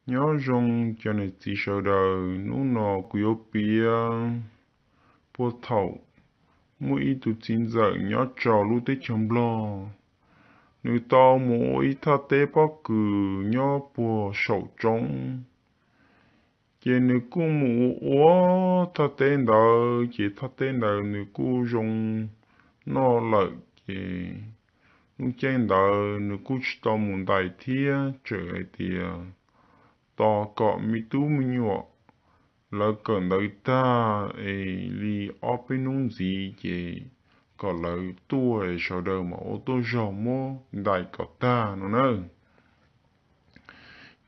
Nyob zoo cov niam txiv sawv daws, hnub no kuv yuav piav puag thaum muaj ib tug txiv ntxawm nyob rau lub teb chaws Nplog, nws tau mus ua ib thaj teb pob kws nyob puag saum roob. Ces nws kuj mus ua ua thaj teb ntawd, ces thaj teb ntawd nws kuj zoo noj lawm, ces lub caij ntawd nws kuj tsis tau mus ntais thiab, txawm hais tias tos kom me tub me nyuam lawv kawm ntawv tag es li ob peb hnub ntxiv, ces kom lawv tuaj es sawv daws mam ua tuaj zog muab ntais kom tag no na.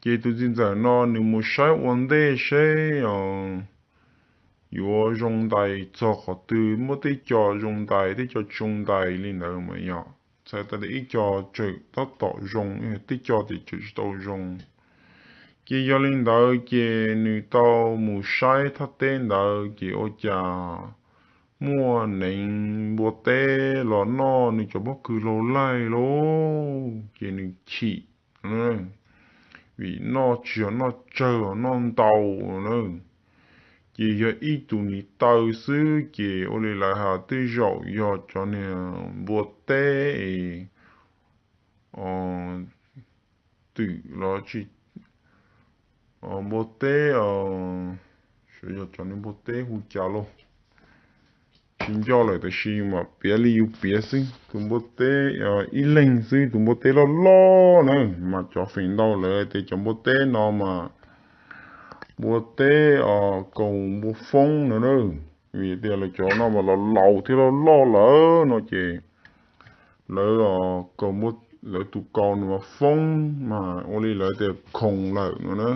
Ces tus txiv ntxawm no nws mus saib ua ntej seb yuav zoo ntais txog qhov twg, muaj tej co zoo ntais, tej co tsis zoo ntais li ntawd mas yog txhais tas li ib co tseem tab tom zoo, tej co ces tseem tsis tau zoo. Ces yog li ntawd ces nws tau mus saib thaj teb ntawd, ces ua cas muaj neev npua teb los noj nws cov pob kws laug laij lauj, ces nws chim, vim noj tsis yog noj tsawg, noj ntau na. Ces yog ib tug niag taw xwb, ces ua li lawv hais tej zaum yog cov niag npua teb es twm los tsis, npua teb, xyov yog cov niag npua teb hu cas lauj, tsis nco lawm, tiam sis mam piav li yus piav xwb. Tus npua teb ib leeg xwb, tus npua teb loj loj na, mas cov feem ntau lawv tias cov npua teb no mas npua teb kaus npua foob no na, vim tias lawv cov no mas los laus thiab loj loj lawm no ces lawv, lawv tus kaus nws mas foob mas ua li lawv tias khoom lawm no na.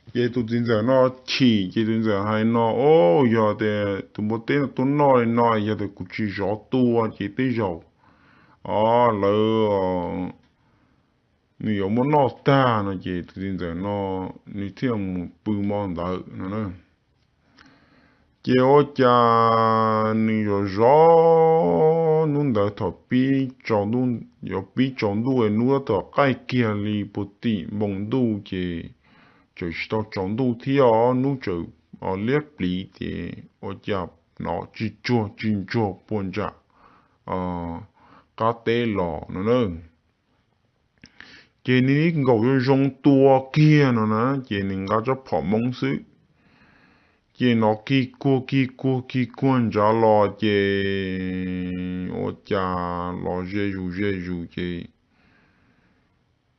Ces tus txiv ntxawm no chim, ces tus ntxawm hais no, o, yog tias tus npua teb no tuaj noj li no, yog tias kuv tsis zov tua ces tej zaum, o, lawv, nws yuav muab noj tag no, ces tus txiv ntxawm no nws thiaj mus pw hmo ntawd no na. Ces ua cas nws zov zov hnub ntawd thaum pib tsaus ntuj, yuav pib tsaus ntuj, hnub tom qaij kiag li puag tim npoo ntuj ces tseem tsis tau tsaus ntuj thiab os, hnub tseem liab pliv ces ua cas hnov tsis tsuag tsis ntsuag puag ntsam qab teb los no na. Ces nws ib nkaus zoo zoo tua kiag no na, ces nws nqa rab phom moob xwb, ces hnov kig kuag kig kuag kig kuag ntshav los ces ua cas los ze zus ze zus ces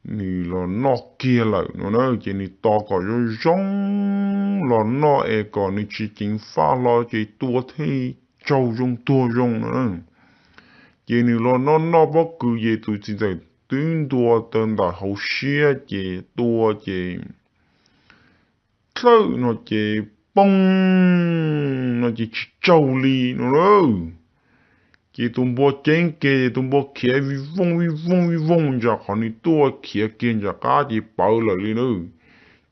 nws los noj kiag lawm no na. Ces nws tos kom zoo zoo los noj es kom nws tsis ceev faj hlo ces tua thiaj tsaug zoo tuag zoo no na. Ces nws los noj noj pob kws ces tus txiv ntxawm twb ntua tawm ntawm hauv siab ces tua ces dlawm no ces poob no ces tsis tsaug li no na. Ces tus npua ceeb kiag ces tus npua khiav vij vooj vij vooj vij vooj ntawm qhov nws tuaj, khiav kiag ntawm qab ces pawv lawm li na.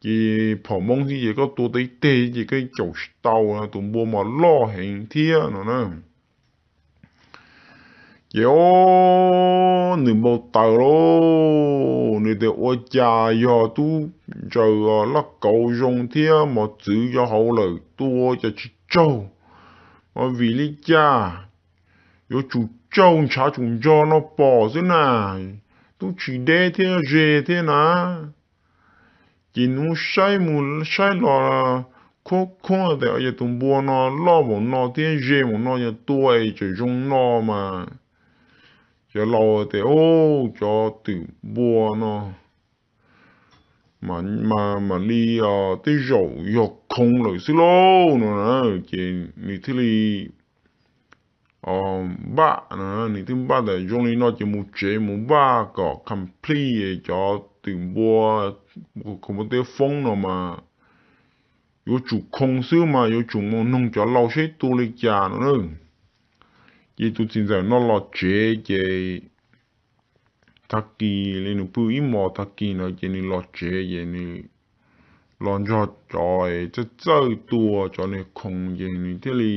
Ces phom moob thiab ces koj tua tau ib teg ces koj caum tsis tau, tus npua mas loj heev thiab no na. Ces o, nws npau taws lauj, nws tias ua cas yog tub ntsaws laj kauv zoo thiab mos txwv yov hauv lawm tua cas tsis tsaug, mas vim li cas? Yuav tsum tsaug ntshav tsum ntso no pom xwb na, tub tsis deb thiab ze thiab na. Ces nws saib mus saib los khuab khuab tias yog tus npua no loj npaum no thiab ze npaum no yog tua es tseem zoo no mas cov laus tias, u, cov twm npua no mam li tej zaum yog khoov lawm xwb lauj no. Ces nws thiaj li npaj, nws thiaj npaj tias zoo li no ces mus tsev mus npaj kom complete cov twm npua, khoov npua teb foob no mas yuav tsum khoov xwb mas yuav tsum mus noog cov laus seb tua li cas no na. Ces tus txiv ntxawm no los tsev ces tag kis li nws pw ib hmos tag kis ntawd ces nws los tsev ces nws los nrog cov txawj txawj tua cov niag khoov ces nws thiaj li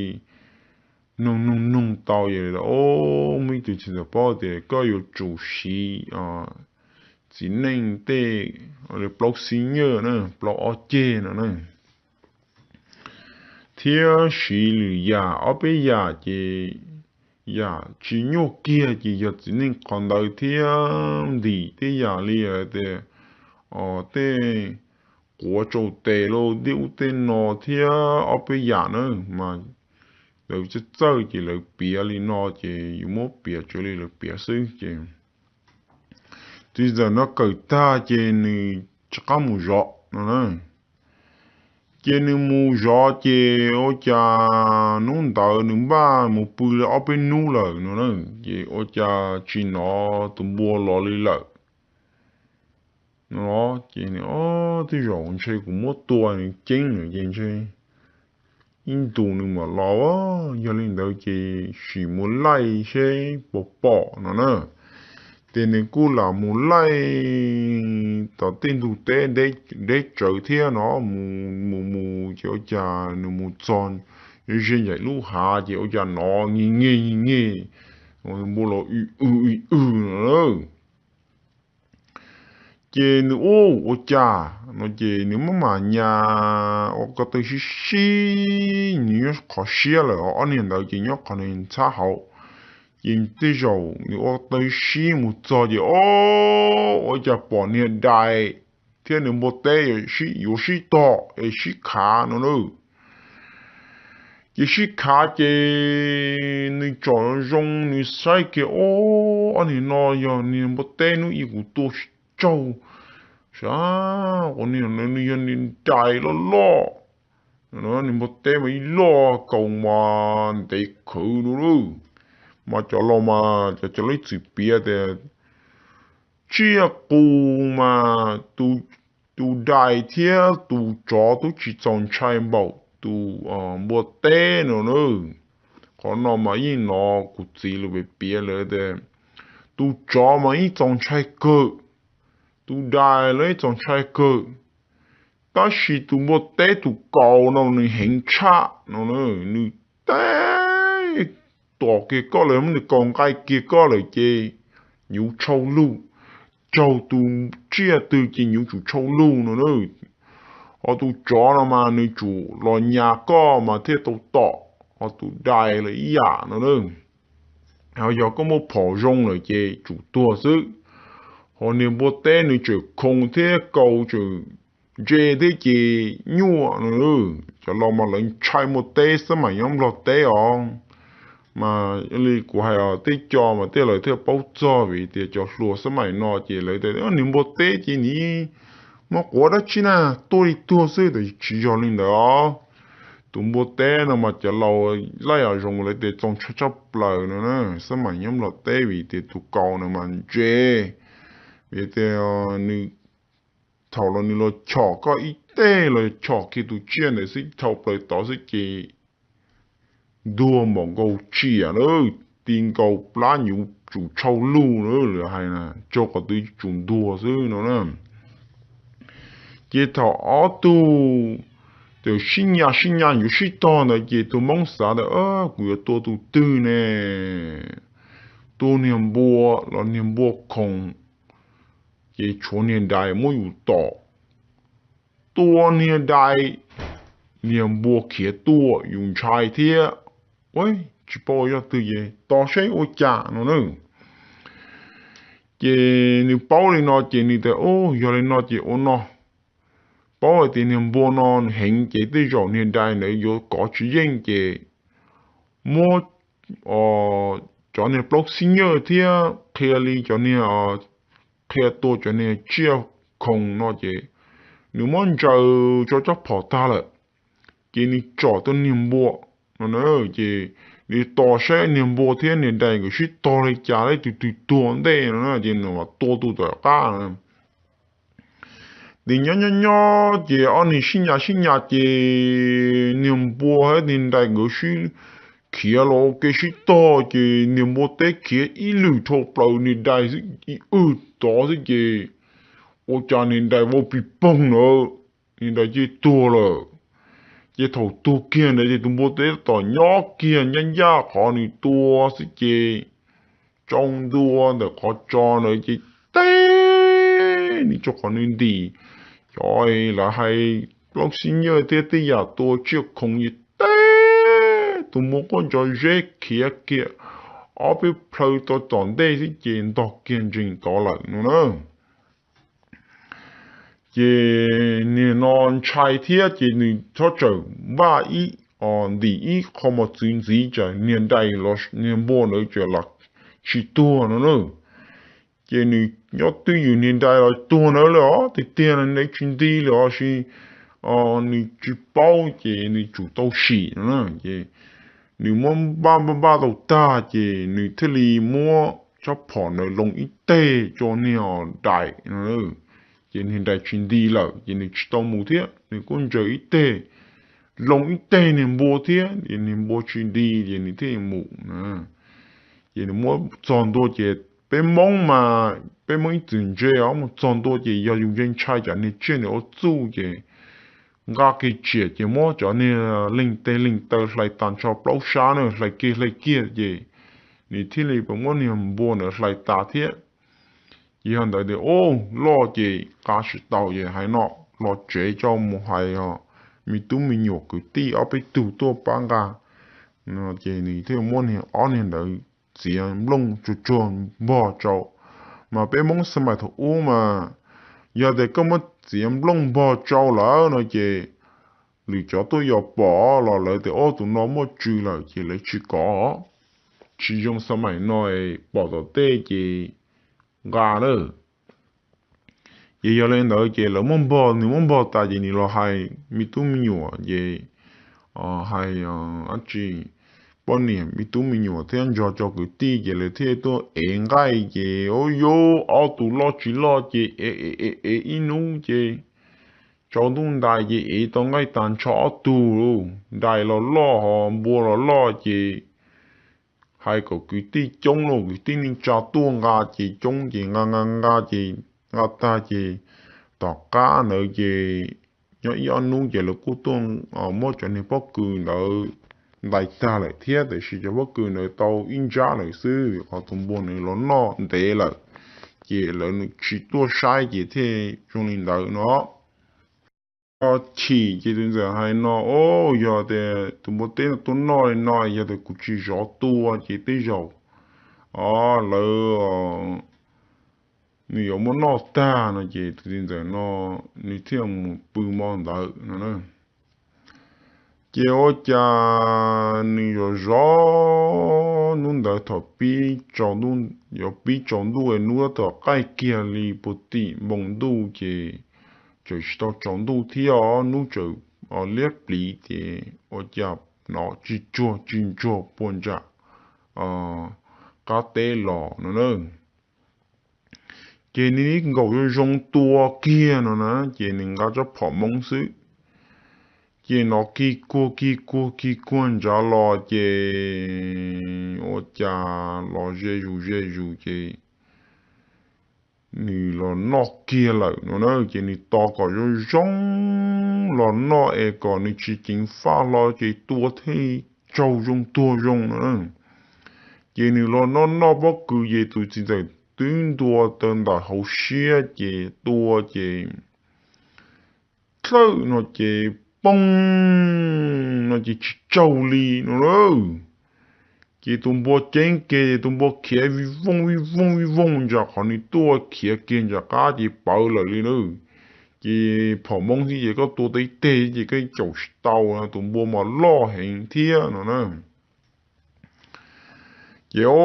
noog noog noog tau ces, o, muaj ib tug txiv ntxawm paub tias koj yuav tsum siv txiv neej tej plaub xib nyaj na, plaub ob ceg no na, thiab siv lwm yam ob peb yam ces yam tsis nyuaj kiag ces yog txiv neej qhov ntawd thiab ntim tej yam li tias tej quav tsaus tes los tej ub tej no thiab ob peb yam na, mas lawv txawj txawj ces lawv piav li no ces yus muab piav tsuas li lawv piav xwb ces txiv ntxawm no kawm tag ces nws rov qab mus zov no na. Ces nws mus zov ces ua cas hnub ntawd nws npaj mus pw li ob peb hnub lawm no na, ces ua cas tsis hnov tus npua los li lawm no. Ces nws, o, tej zaum ntshe kuv muab tua nws ceeb lawm ces ntshe ib ntus nws mam los, yog li ntawd ces sim mus laij seb puas pom no na. Ces nws kuj lam mus laij tom tej ntug teb deb tsawv thiab no, mus mus mus ces ua cas nws mus txog ze ncaim lub hav ces ua cas hnov nyeg nyeg nyeg nyeg, npua los ib w ib w no. Ces nws, u, ua cas no ces nws maj mam nyas ua ko taw sib sib, nws nyob qhov siab lawm, ob niag ntawd ces nyob qhov ntxhab hauv. Ces tej zaum nws ua taw sib mus txog ces, o, ua cas pom niag dais thiab niag npua teb yuav sib tog es sib khav no na. Ces sib khav ces nws tsom zoo nws saib kiag, o, ob niag no yog niag npua teb hnub ib kuv tua tsis tsaug, sav, ua niag no nws yog niag dais loj loj. Niag npua teb mas ib loj kaus mas ntev khwv du lug, mas cov laus mas cov cov laus ib txwm piav tias tsiaj qus mas tus dais thiab tus tsov twb tsis txaus ntshai npaum tus npua teb no na. Qhov no mas yeej hnov kuv txiv lawv piav piav lawm tias tus tsov mas yeej txaus ntshai kawg, tus dais los yeej txaus ntshai kawg, tab sis tus npua teb tus kaus no nws heev tshaj no na. Nws teb tom kiag koj lawm, nws kaus nqaij kiag koj lawm ces yuav tshau lug, raug tus tsiaj twg ces yuav tsum tshau lug no na. Ho tus tsov no mas nws tsum los nyas koj mas thiaj tau tom, ho tus dais los ib yam no na. Ho yog koj muaj phom zoo lawm ces tsum tuag xwb. Ho niag npua teb nws tseem khoo thiab kaus tseem ntse thiab ces nyuaj no. Cov laus mas lawv ntshai npua teb xab maim nyob Nplog teb os. Mas li kuv hais os, tej co mas tej lawv thiaj paub txog vim tias cov hluas xab maim no ces lawv tias niag npua teb ces nws muaj quav dab tsi na, tuaj li tuag xwb, tab sis tsis yog li ntawd os. Tus npua teb no mas cov laus laij zoo lawv tias txaus ntshai tshaj plaws no na, xab maim nyob Nplog teb vim tias tus kaus no mas ntse, vim tias nws thaum los nws los chom koj ib teg los chom kiag tus tsiaj ntawd xwb, dhau plaws tod xwb ces ntuag npaum nkaus tsiam lawm, ti nkaus plab nyuv tsum tshau lug lawm, lawv hais na, tsaug qhov twg tsum ntuag xwb no na. Ces thaum ob tug txawm sib nyas sib nyas yuav sib tog ntawd ces tus Hmoob xav tias kuv yuav tua tus twg ne? Tua niag npua los niag npua khoom, ces tshuav niag dais muab yus tom. Tua niag dais, niag npua khiav tuaj yus ntshai thiab. Tsis paub yog twg ces tos saib ua cas no na. Ces nws paub li no ces nws tias, yog li no ces ua no, paub hais tias niag npua no nws heev ces tej zaum niag dais ntawd yuav kov tsis yeej ces muab cov niag plaub xib nyawj thiab qhia li cov niag, qhia tua cov niag tsiaj khoom no ces nws muab ntsaws tso tsob phom tag lawm. Ces nws tsom tua niag npua no na, ces nws tos saib niag npua thiab niag dais nkawd sib tog li cas, leej twg twg tuag ntej no na, ces nws mam tua tus tom qab. Ces nyob nyob nyob ces ob niag sib nyas sib nyas ces niag npua thiab niag dais nkawd sib khiav los ua ke sib tog ces niag npua teb khiav ib lwm dhau plaws niag dais xwb, ib w tod xwb ces ua cas niag dais vau pis poog ntawd, niag dais ces tuag lawm. Ces thaum tuag kiag ntawd ces tus npua teb tom nyob kiag ncaj ncaj qhov nws tua xwb ces tsoo ntua ntawm qhov tso ntawd ces teb nws tso qhov nws ntim, cov lawv hais plaub xib nyaj thiab tej yam tua tsiaj khoom ces teb tus npua quaj ntsoov zeb khiav kiag ob peb plhaw tau tom ntej xwb ces ntog kiag ntsees tod lawm no na. Ces niag no ntshai thiab ces nws txhob txawm npaj ib, ntim ib qho mos txwv ntxiv tsam niag dais los niag npua ntawd txawm los tsis tuag no na. Ces nws nyob twj ywm niag dais los tuag ntawd lawm os, tiag tiag nws tsis nti lawm os, sis nws tsis paub ces nws tsum tau sim no na. Ces nws muab npaj npaj npaj tau tag ces nws thiaj li muab rab phom ntawd loo ib teg rau niag dais no. Ces niag dais tsis nti lawm ces nws tsis tau mus thiab, nws kuj ntsaws ib teg, loo ib teg niag npua thiab, ces niag npua tsis nti ces nws thiaj mus na. Ces nws muab txog ntua ces peb Hmoob mas peb Hmoob ib txwm ntse os, mus txog ntua ces yog yus ntse ntshai tsam niag tsiaj nws ua txuj ces nqa kiag tsiam ces muab cov niag leeg teg leeg taw hlais tas nrho plaub sab na, hlais kiag hlais kiag ces nws thiaj li muab niag npua ntawd hlais tas thiab. Ces yog ntawd tias, Ub, loj ces nqa tsis tau ces hais no los tsev tso mus hais me tub me nyuam kwv tij ob peb tug tuaj pab nqa. Ces nws thiaj muab niag ob niag ntawd txiav nplooj tsuag tsuag npog tsau. Mas peb Hmoob xab mais thaum ub mas yog tias koj muab txiav nplooj npog tsau lawm no ces lwm cov tuaj yos pom los lawv tias, Ob, tus no muaj tswv lawm, ces lawv tsis kom, tsis zoo xab mais no pom tom tej ces nqa na. Ces yog li ntawd ces lawv muab npog, nws muab npog tas ces nws los hais me tub me nyuam ces hais dab tsi, poj niam me tub me nyuam thiab nrog cov kwv tij ces lawv thiaj tuaj ev nqaij ces ub yuv ob tug loj tsis loj ces ev ev ev ev ib hnub ces tsaus ntuj ntais ces ev tau nqaij tas nrho ob tug, dais los loj ho npua los loj ces hais kom kwv tij coob los kwv tij neej tsa tuaj nqa ces coob ces nqa nqa nqa ces nqa tag ces tom qab ntawd ces nyob ib ob hnub ces lawv kuj tuaj muab cov niag pob kws ntawd ntais tag lawm thiab, tiam sis cov pob kws ntawd tau ib nrab lawm xwb, qhov tus npua nws los noj ntev lawm ces lawv tsis tuaj saib ces thiaj zoo li ntawd no. Chim ces tus ntxawm hais no, Au, yog tias tus npua teb no tuaj noj li no, yog tias kuv tsis zov tua ces tej zaum lawv, nws yuav muab noj tag no ces tus txiv ntxawm no nws thiaj mus pw hmo ntawd no na. Ces ua cas nws zov zov hnub ntawd thaum pib tsaus ntuj, yuav pib tsaus ntuj hnub thaum qaij kiag li puag tim npoo ntuj ces tseem tsis tau tsaus ntuj thiab os, hnub tseem liab pliv ces ua cas hnov tsis tsuag tsis ntsuag puag nram qab teb los no na. Ces nws nkaum zoo zoo tua kiag no na, ces nws nqa rab phom Hmoob xwb. Ces hnov kig kuag kig kuag kig kuag nrad los ces ua cas los ze zus ze zus ces nws los noj kiag lawm no na. Ces nws tos kom zoo zoo los noj es kom nws tsis ceev faj hlo ces tua thiaj tsaug zoo tuag zoo no na. Ces nws los noj noj pob kws ces tus txiv ntxawm twb ntua tawm ntawm hauv siab ces tua ces dlawm no ces poog no ces tsis tsaug li no na. Ces tus npua ceeb kiag ces tus npua khiav vij vooj vij vooj vij vooj ntawm qhov nws tuaj, khiav kiag ntawm qab ces pawv lawm li na. Ces phom Hmoob thiab ces koj tua tau ib teg ces koj caum tsis tau, tus npua mas loj heev thiab no na. Ces o,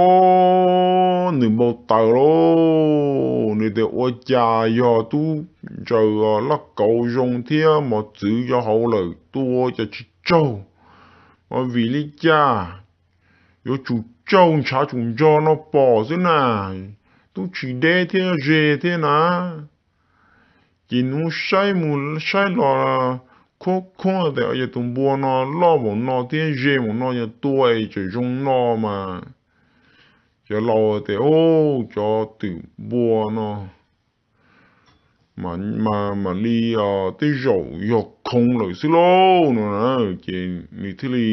nws npau taws lauj, nws tias ua cas yog tub ntsaws laj kauv zoo thiab mos txwv yog hauv lawm tua cas tsis tsaug, mas vim li cas? Yuav tsum tsaug ntshav tsum ntso no pom xwb na, tub tsis deb thiab ze thiab na. Ces nws saib mus saib los khuab khuab tias yog tus npua no loj npaum no thiab ze npaum no yog tua es tseem zoo no mas cov laus tias, Cov twm npua no mam li tej zaum yog khoov lawm xwb lauj no na. Ces nws thiaj li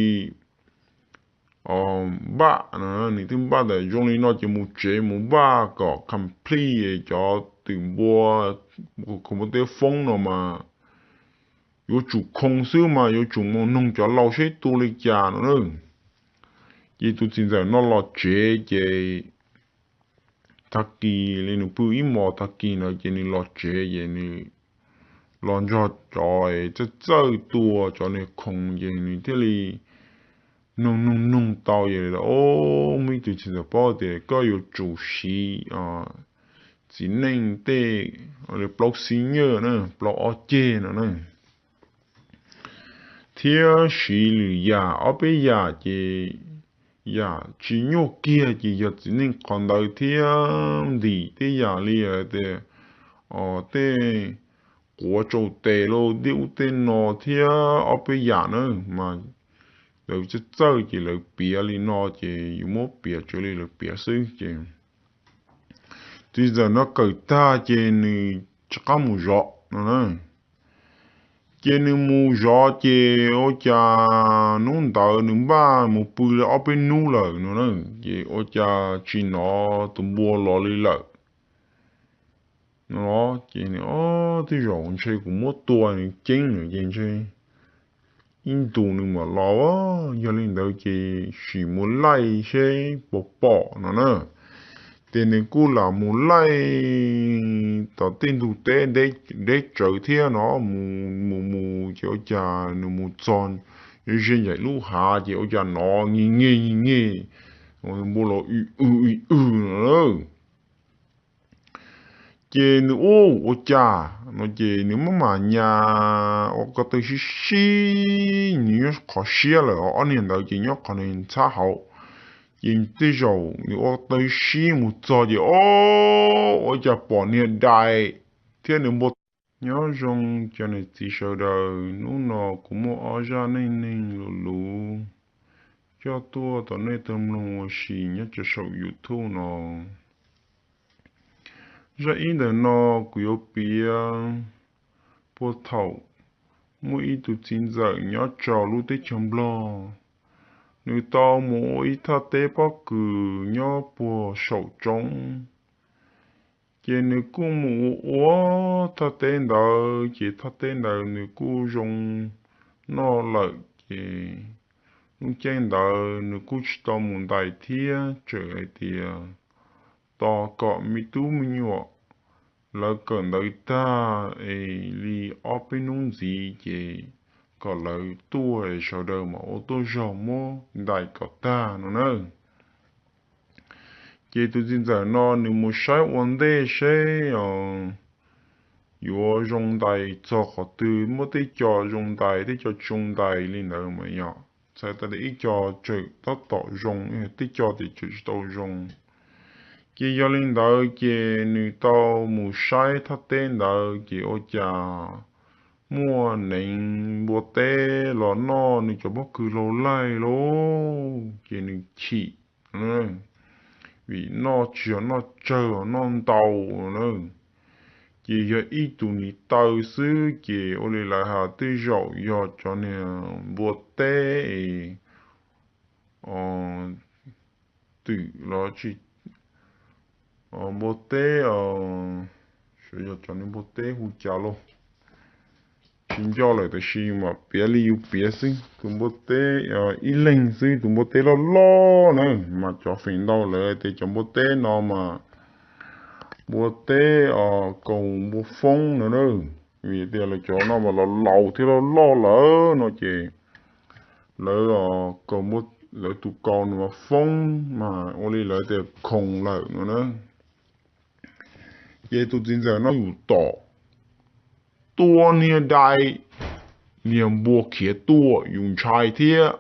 npaj no, nws twb npaj ntawm zoo li no ces mus tsev mus npaj kom complete cov twm npua, khoom npua teb foob no mas yuav tsum khoo xwb mas yuav tsum mus noog cov laus seb tua li cas no na. Ces tus txiv ntxawm no los tsev ces tag kis li nws pw ib hmos tag kis ntawd ces nws los tsev ces nws los nrog cov txawj txawj tua cov niag khoom ces nws thiaj li noog noog noog tau ces, o, muaj ib tug txiv ntxawm paub tias koj yuav tsum siv txiv neej tej plaub xib nyawj na, plaub ob ceg no na, thiab siv lwm yam ob peb yam ces yam tsis nyuaj kiag ces yog txiv neej qhov ntawd thiab ntim tej yam li tias tej quav tsau tes lauj, tej ub tej no thiab ob peb yam na, mas lawv txawj txawj ces lawv piav li no ces yus muab piav raws li lawv piav xwb ces txiv ntxawm no kawm tag ces nws rov qab mus zov no na. Ces nws mus zov ces ua cas hnub ntawd nws npaj mus pw li ob peb hnub lawm no na, ces ua cas tsis hnov tus npua los li lawm no. Ces nws, o, tej zaum ntshe kuv muab tua nws ceeb lawm ces ntshe ib ntus nws mam los. Yog li ntawd ces sim mus laij seb puas pom no na. Ces nws kuj lam mus laij tom tej ntug teb deb tsawv thiab no, mus mus mus ces ua cas nws mus txog ze ncaim lub hav ces ua cas hnov nyeg nyeg nyeg nyeg, npua los ib w ib w no. Ces nws, u, ua cas no ces nws maj mam nyas ua ko taw sib sib, nws nyob qhov siab lawm, ob niag ntawd ces nyob qhov nws ntxhab hauv. Ces tej zaum nws ua taw sib mus txog ces, o, ua cas pom niag dais thiab nws npua. Nyob zoo cov niam txiv sawv daws, hnub no kuv muaj ob zaj neej neeg luv luv coj tuaj rau nej tau mloog ua si nyob rau saum YouTube no. Zaj ib ntawm no kuv yuav piav puag thaum muaj ib tug txiv ntxawm nyob rau lub teb chaws Nplog, nws tau mus ua ib thaj teb pob kws nyob puag saum roob. Ces nws kuj mus ua ua thaj teb ntawd, ces thaj teb ntawd nws kuj zoo noj lawm, ces lub caij ntawd nws kuj tsis tau mus ntais thiab, txawm hais tias tos kom me tub me nyuam lawv kawm ntawv tag es li ob peb hnub ntxiv ces kom lawv tuaj es sawv daws mam ua tuaj zog muab ntais kom tag no na. Ces tus txiv ntxawm no nws mus saib ua ntej seb yuav zoo ntais txog qhov twg, muaj tej co zoo ntais, tej co tsis zoo ntais li ntawd mas yog txhais tau tias ib co tseem tab tom zoo, tej co ces tseem tsis tau zoo. Ces yog li ntawd ces nws tau mus saib thaj teb ntawd ces ua cas muaj neev npua teb los noj nws cov pob kws laug laij lauj, ces nws chim vim noj tsis yog noj tsawg, noj ntau na. Ces yog ib tug niam taw xwb ces ua li lawv hais tej zaum yog cov niag npua teb es twm los tsis, npua teb, xyov yog cov niag npua teb hu cas lauj, tsis nco lawm, tab sis mam piav li yus piav xwb. Tus npua teb ib leeg xwb, tus npua teb loj loj na, mas cov feem ntau lawv tias cov npua teb no mas npua teb kaus npua foob no na, vim tias lawv cov no mas los laus thiab loj loj lawm no ces lawv, lawv tus kaus nws mas foob mas ua li lawv tias khoom lawm no na. Ces tus txiv ntxawm no yus tom tua niag dais, niag npua khiav tuaj yus ntshai thiab,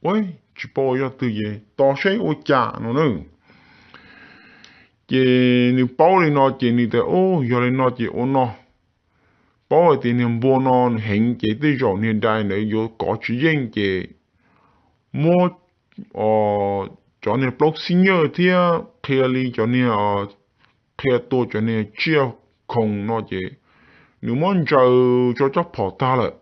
ua tsis paub yog twg ces tos saib ua cas no na. Ces nws paub li no ces nws tias, u, yog li no ces ua no, paub hais tias niag npua no heev ces tej zaum niag dais ntawd yuav kov tsis yeej ces muab cov niag plaub xib nyawj thiab qhia li cov niag, qhia tua cov niag tsiaj khoom no ces nws muab ntsaws tso tsob phom tag lawm,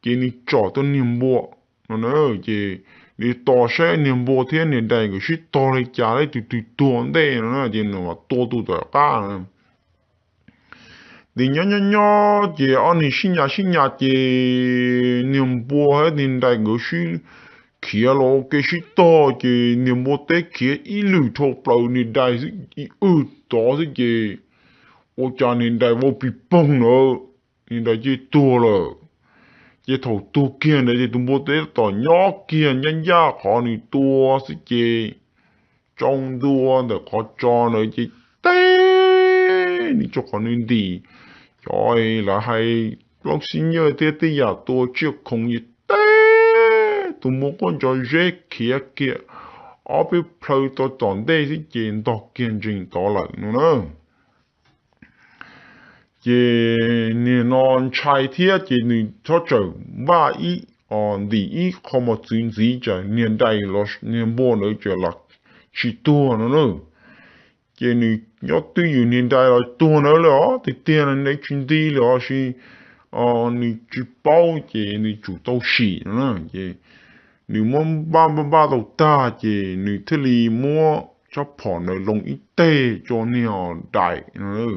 ces nws tsom tau niag npua no na, ces li tos saib niag npua thiab niag dais nkawd sib tog li cas, leej twg twg tuag ntej no na, ces nws mam tua tus tom qab. Ces nyob nyob nyob ces ob niag sib nyas sib nyas ces niag npua thiab niag dais nkawd sib khiav los ua ke sib tog, ces niag npua teb khiav ib lwm dhau plaws niag dais xwb, ib wb tod xwb ces ua cas niag dais vau pis poog na, niag dais ces tuag lawm. Ces thaum tuag kiag ntawd ces tus npua teb tom nyob kiag ncaj ncaj qhov nws tua xwb ces tsoo ntua ntawm qhov tso ntawd ces teb nws rau qhov nws ntim. Cov lawv hais plaub xib nyaj thiab tej yam tua tsiaj khoom ces teb tus npua quaj ntsoov zeb khiav kiag ob peb plhaw tau tom ntej xwb ces ntog kiag ntsees tod lawm no na. Ces niag no ntshai thiab ces nws txhob tsawm npaj ib, ntim ib qho mos txwv ntxiv tsam niag dais los niag npua ntawd tsam los tsis tuag no na. Ces nws nyob twj ywm niag dais los tuag ntawd lawm os, tiag tiag niag dais tsis nti lawm os, sis nws tsis paub ces nws tsum tau sim no na. Ces nws muab npaj npaj npaj tau tag ces nws thiaj li muab tsob phom ntawd loo ib teg rau niag dais no.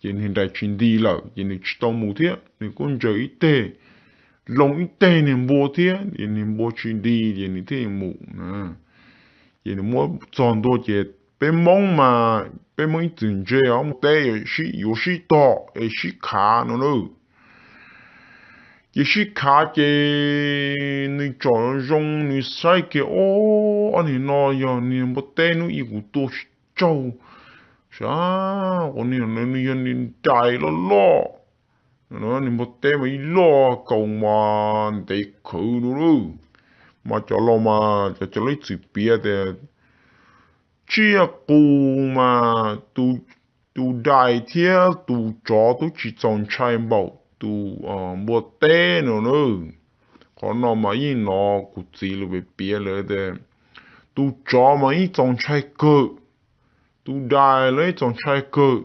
Ces niag dais tsis nti lawm ces nws tsis tau mus thiab, nws kuj ntsaws ib teg, loo ib teg niag npua thiab, ces niag npua tsis nti ces nws thiaj li mus na. Ces nws muab txog ntua ces peb Hmoob mas peb Hmoob ib txwm ntse os, teb yuav sib tog es sib khav no na. Ces sib khav ces nws tsom zoo nws saib kiag, o, ob niag no yog niag npua teb hnub ib kuv tua tsis tsaug, sav, qhov niag no nws yog niag dais loj loj. Niag npua teb mas ib loj kaus mas ntev khwv du lawm. Mas cov laus mas cov, cov laus ib txwm piav tias tsiaj qus mas tus dais thiab tus tsov twb tsis txaus ntshai npaum tus npua teb no na. Qhov no mas yeej hnov kuv txiv lawv piav lawm tias tus tsov mas yeej txaus ntshai kawg, tus dais los yeej txaus ntshai kawg,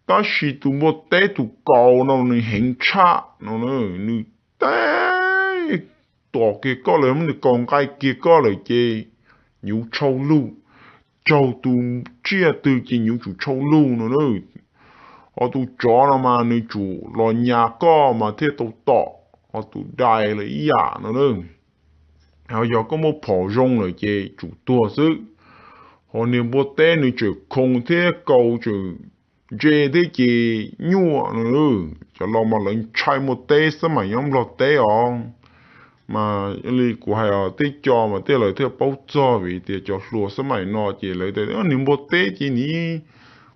tab sis tus npua teb tus kaus no nws heev tshaj no na. Nws teb tom kiag koj lawm, muab nws kaus nqaij kiag koj lawm ces nyuv tshau lug, raug tus tsiaj twg ces nyuv tsum tshau lug no na. Ho tus tsov no mas nws tsum los nyas koj mas thiaj tau tom, ho tus dais los ib yam no na. Ho yog koj muaj phom zoo lawm ces tsum tuag xwb. Ho niag npua teb nws tseem khoov thiab kaus tseem ntse thiab ces nyuaj no. Cov laus mas lawv ntshai npua teb xab maim nyob Nplog teb os. Mas li kuv hais os, tej co mas tej lawv thiaj paub txog vim tias cov hluas xab maim no ces lawv tias niag npua teb ces nws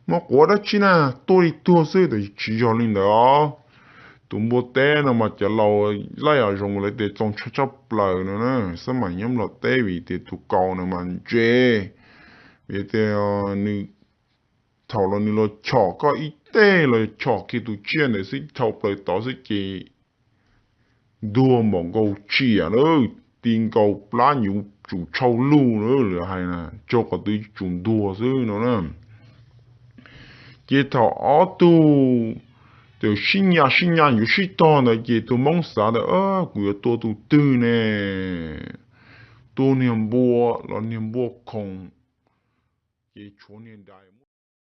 muab quav dab tsi na, tuag li tuag xwb, tab sis tsis yog li ntawd os. Tus npua teb no mas cov laus laij os zoo lawv tias txaus ntshai tshaj plaws no na, xab maim nyob Nplog teb vim tias tus kaus no mas ntse, vim tias nws thaum los nws los chom koj ib teg los chom kiag tus tsiaj ntawd xwb dhau plaws tod xwb ces ntuag npaum nkaus tsiam na, ti nkaus plab nyuv tsum tshau lug na, lawv hais na, raug qhov twg tsum ntuag xwb no na. Ces thaum ob tug txawm sib nyas sib nyas yuav sib tog ntawd ces tus Hmoob xav tias kuv yuav tua tus twg ne? Tua niag npua los niag npua khoom? Ces tshuav niag dais